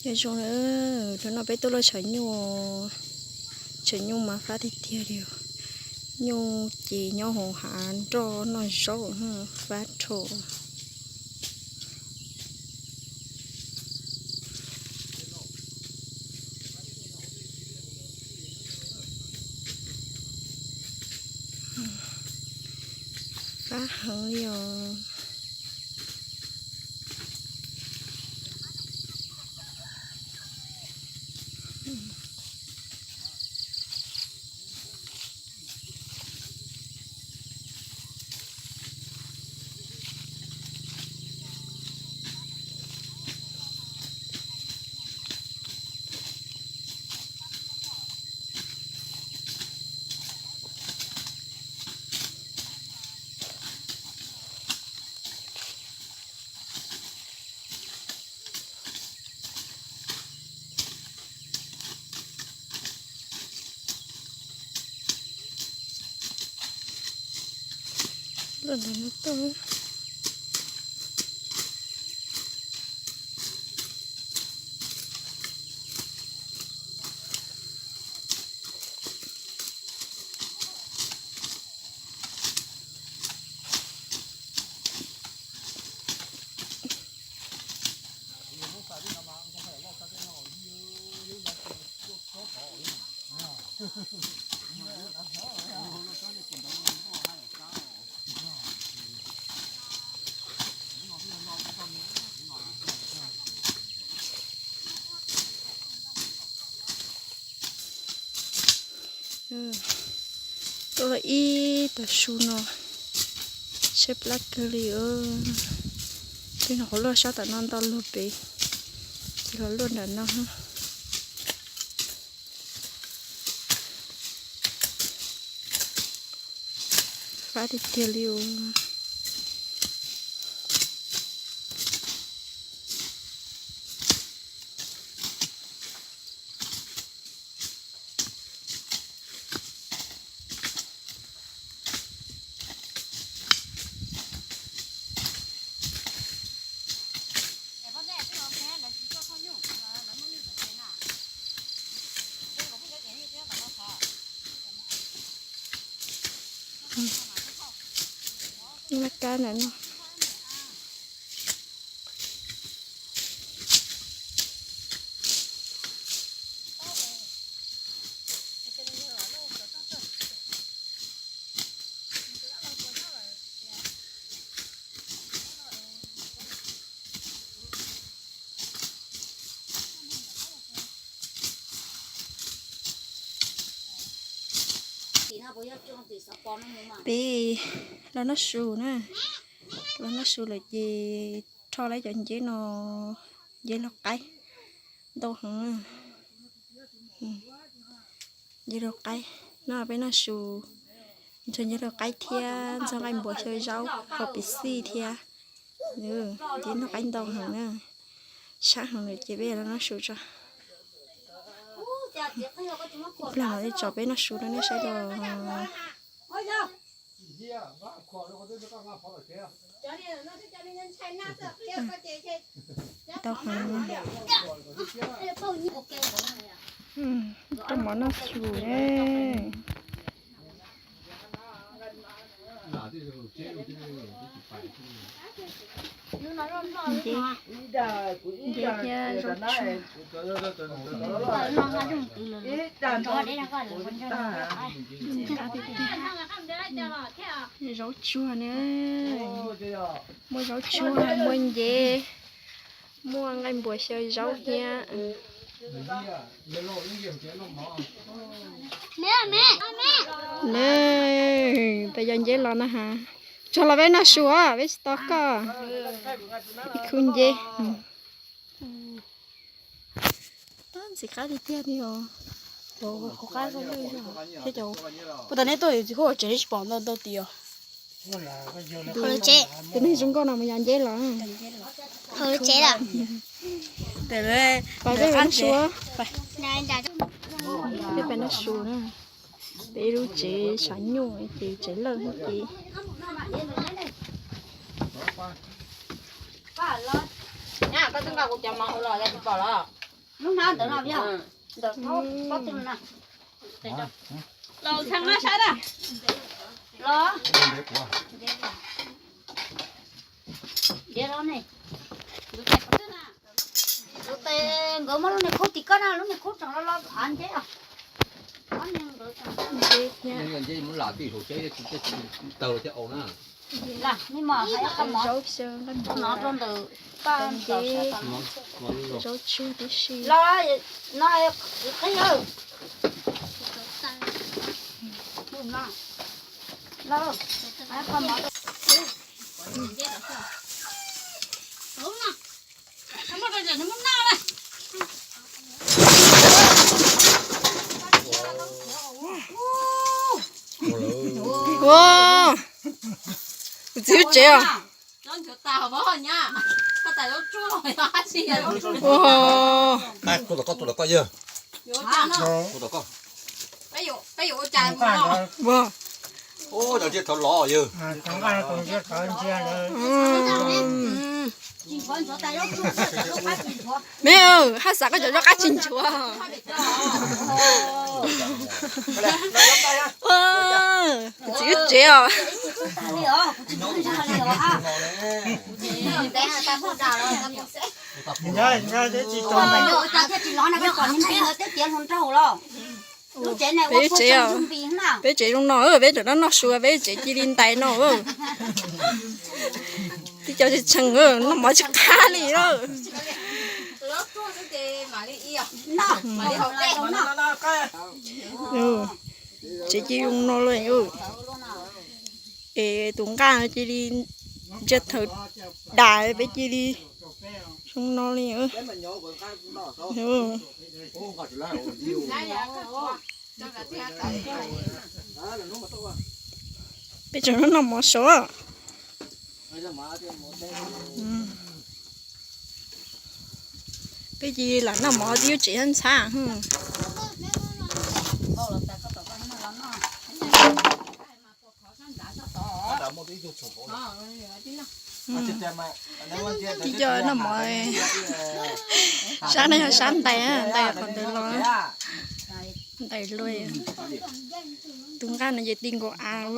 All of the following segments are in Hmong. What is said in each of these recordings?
Nyob zoo na, hnub no peb tuaj luaj tshav nyuj, tshav nyuj mas fab tiag tiag li. Nyuj ces nyob hauv hav nroj noj zaub, fab rho. Fab heev li os. Luaj ntawm no tuaj. Tuaj ib tag su no, tshaib plab kawg li. Peb no qhov luaj sab tom no ntau luag pem, ces los luaj nram no. Fab tiag tiag li os. Laj kab ntawm no. Peb los noj su na, los noj su lawm ces rho lawm cov nceb no, nceb laug qaib ntau heev. Nceb laug qaib no peb noj su, ntxhua nceb laug qaib thiab ntxhua nqaij npua xyaw zaub hau pim xij thiab. Nceb laug qaib ntau heev na, sab heev lawm ces peb los noj su tso. Ib pliag mam li tso peb noj su rau nej saib dua. Tau heev. Rau mov noj su ne. Nceb, nceb thiab zaub tsuag. Zaub tsuag ne. Muaj zaub tsuag, muaj nceb, muaj nqaij npua xyaw zaub thiab. Nws, tes yog nceb los na has. Tso los peb noj su, peb tsis tau koj. Ib khub nceb. Ntxim qab tiag tiag li os. Thiab cov, puas tas neb tuaj tsis khuj tsev tsis pom ntau ntau tias. Tus neeg zoo nkauj no mus yos nceb los. Pas peb pais noj su. Peb pais noj su na. Peb lub tsev tshav nyuj ces tsev lawj ces. Koj twb nqa kuv cov mov los yog tsis pom los? Lub hnab ntawd no yog ntawm pob tw na. Los txhaj no sab na. Los. Diav los ne. Tus tes nkawd muab lub niag khub tim koj na, lub niag khub tseem los los av nceb os. Lam tij hauv teb tsis tawg thiab au na. Lam nej mos hais qab mov no rau ntawm paj ntawm sab tod. Zaub tsuag tib si. Los no qhib. Los hais qab mov. Ua, kuv txiv lub tsev os. Ua, ua, me haj xav koj cov zaub qab tsis nchuav. Ua, kuv txiv lub tsev os. Peb tsev os, peb tsev zoo no, peb tsev zoo no, peb tsev noj su, peb tsev cia li ntais no. Tib co tsis tshee, noj mov tsis qab li. Tsev cia zoo no li. Es tus nqaj cia li ntsiag thawv das, peb cia li zoo no li. Peb tseem noj mov saud. Peb cia li lam noj mov twb yuav tsev ntxhab. Tib co noj mov, sab no yog sab ntais, ntais qhov ntawd los, ntais luaj. Tus nqaj no ces ti nkaus av.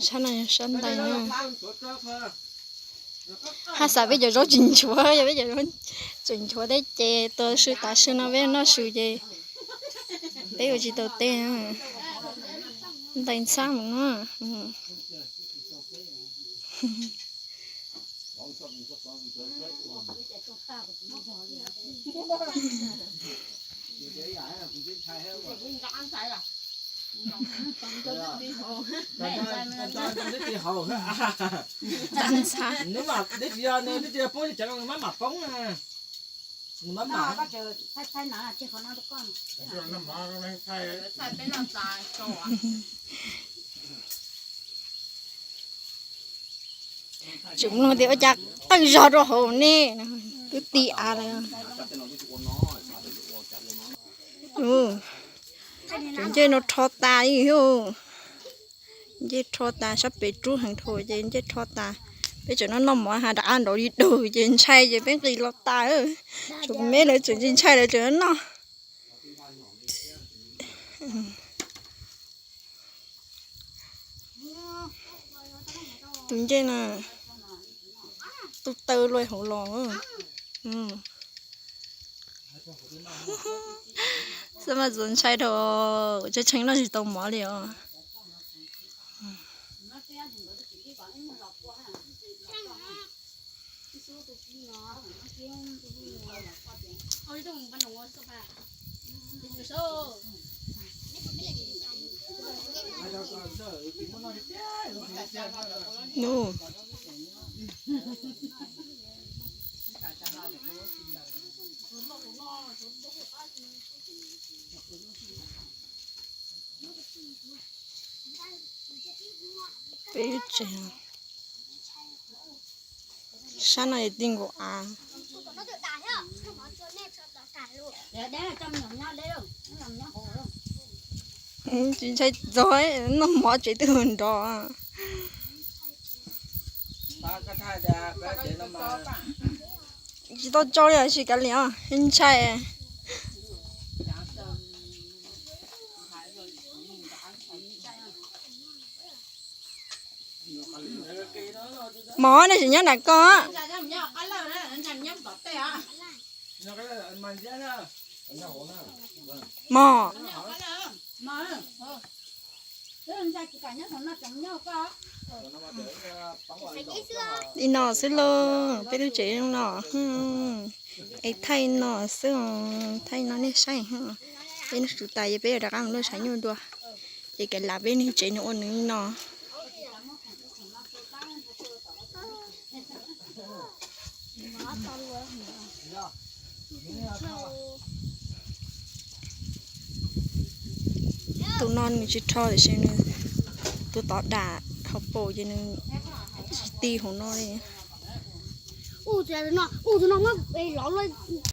Sab no yog sab ntais. Haj xav peb cov zaub tsis nchuav, yog peb cov zaub tseem nchuav thiab ces tua su tav su no peb noj su ces peb ua tsis tau tej. Ntais ntxhab mus no. Tseem mloog tias ua cas qeej zog rau hauv ne, twb ti av lawm. Cov ncej no rho tas li. Ncej rho tas, sab pem rub heev dhau ces ncej rho tas. Peb tseem noj noj mov has rov qab nraud li daug ces ntshai ces peb nqis los tas. Tseem me lawv tseem ntshai lawv tseem noj. Tus ncej no tu taw luaj hauv los. Xab mas txav ntshai dhau, tshee tshee noj tsis tau mov li os. Nus. Peb tsev, sab no yog ti nkaus av. Tsis ntshai txog, noj mov tsev twb nrov. Tsis tau tso li, tsis kav liam, ntshai. Mov, nej tseem nyob nram koj? Mov, li no xwb lauj, peb lub tsev no. Es thaij no xwb, thaij no nej saib. Peb noj su tas ces peb yuav rov qab mus luaj tshav nyuj dua. Ces kav liam, peb niag tsev nws ua nws li no. Tus no nws tsis rho tiam sis nws, tus tod dam hauv paus ces nws tsis ti hauv no li. Tus no muab lov luaj